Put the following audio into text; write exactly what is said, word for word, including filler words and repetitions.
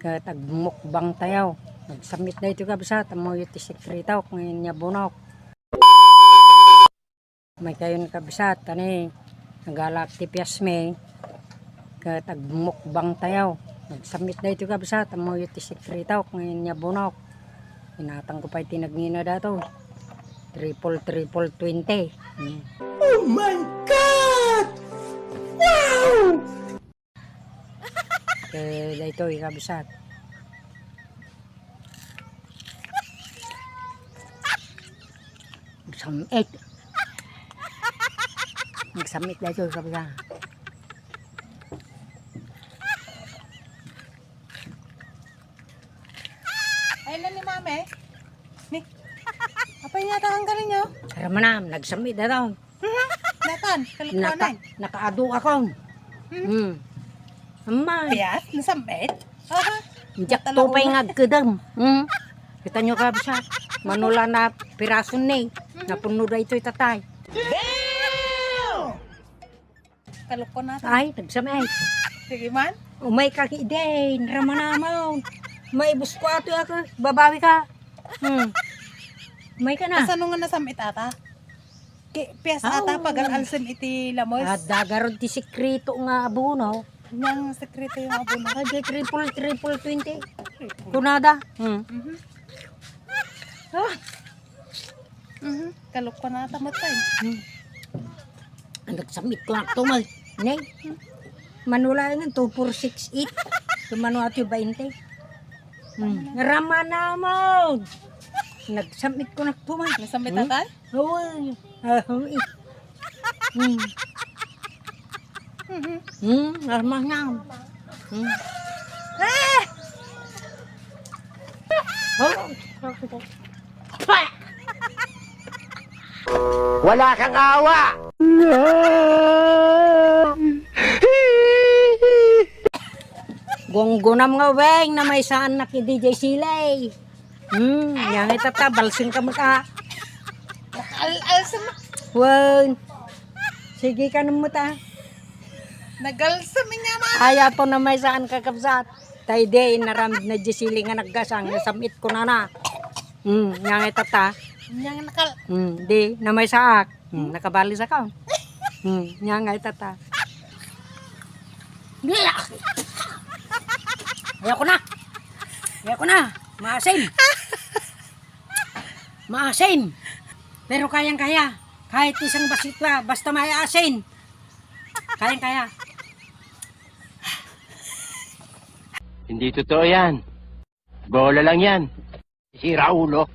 Ket agmukbang tayo. Nagsam-it daytoy, kabsat, ammoyo ti sekreto, ken ni abunok. Umay kayon, kabsat, tani, nagalaak ti piasmi. Ket agmukbang tayo. Nagsam-it daytoy, kabsat, ammoyo ti sekreto, ken ni abunok. Inatangko pay ti nagngina daytoy. Triple, triple twenty. Hmm. Oh my God! Wow! Ket daytoy, kabsat. Nagsam-it. Nagsam-it daytoy, kabsat. Ay na ni Mame. Ni. Apay nga takan ka ninyo? Aram man, nagsam-it daytoy. Mhm. Natan, Naka, kalukuanan. Nakaadu ako. Mhm. Hmm. Amay. Piyas, nasam-it? Aha. Diak to pay nga agkedem. Hmm. Kita nyo, kabsat. Manula na piraso ni. Mhm. Napuno daytoy, tatay. Damn! Kalukuanan. Ay, nagsam-it. Sige man. Umay ka, kidin. Ramanamon. May busko ato ako. Babawi ka. Hmm. Umay ka na. Kasano nga nasam-it ata? Ki-, piyas ata, pagal-alsem iti lamus. Adda garud ti sekreto nga abono. Nang sekreto yung abono. Ay, di triple, triple twenty. Triple. Kunada. Hmm. Mhm. Ah. Mhm. Kalukuanan ata met pay. Hmm. Nagsam-it ko na to, may. Ne? Manula nga two four six eight. Kumano ato yung bainte. Hmm. Ramanamon. Nagsam-it ko na to, may. Nagsam-it, tatay? Oo. Ah, oo, eh. Hmm. Mhm. Hmm, armang nga. Hmm. Ah! Oh. Wala kang awa! Gunggunam nga ubing, namaysaannak ni D J Silay. Hmm, yan nga itata, balsing ka maka. Al-, alsem. Wen. Sige ka naman ta. Nagalsem niya na. Ay, apo na may saan kakabsat. Tay di, inaram na di sili nga naggasang, nasam-it ko na na. Hmm, yan nga itata. Yan nga nakal- Hmm, di, na may saak. Hmm, nakabalis ako. Hmm, yan nga itata. Ayoko na. Ayoko na. Maasim. Maasim. Pero kayang-kaya. Kahit isang basit pa, basta may asin. Kayang-kaya. Hindi totoo yan. Bola lang yan. Sira ulo.